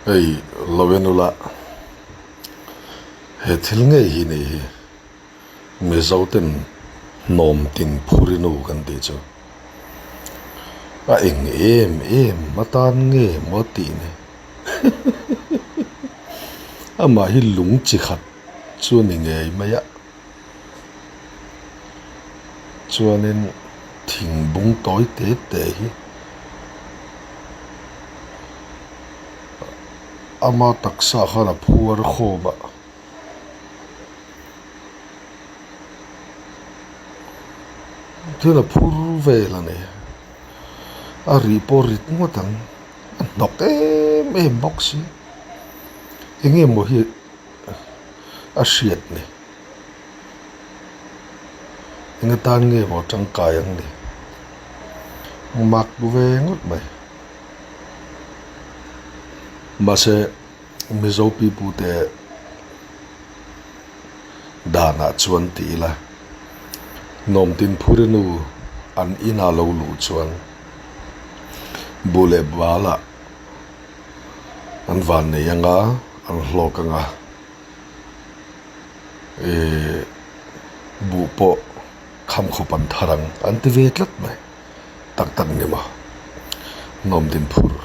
Hei lo en ula he thil ngei hi nih hi Mizo ten hnawm tin phur inu kan tih chu a eng em em atan nge maw tih ni amah hi lung chi khat chu a ni ngei mai a chuanin thing bung tawi te te hi ama taksa khan a phuar khawm a. Thil a phur vel a ni a rih pawh rit ngawt ang a hnawk em em bawk si eng nge maw hi a hriat ni eng atan nge maw tangkai ang ni mak ve ngawt mai mahse Mizo pipute danah chuan ti ila Nawmtin Phurinu an inah lo luh chuan bu leh balah an van nei anga an hlawk anga ihh buh pawh kham khawp an thar ang an ti ve tlat mai tak tak ni maw Nawmtin Phur.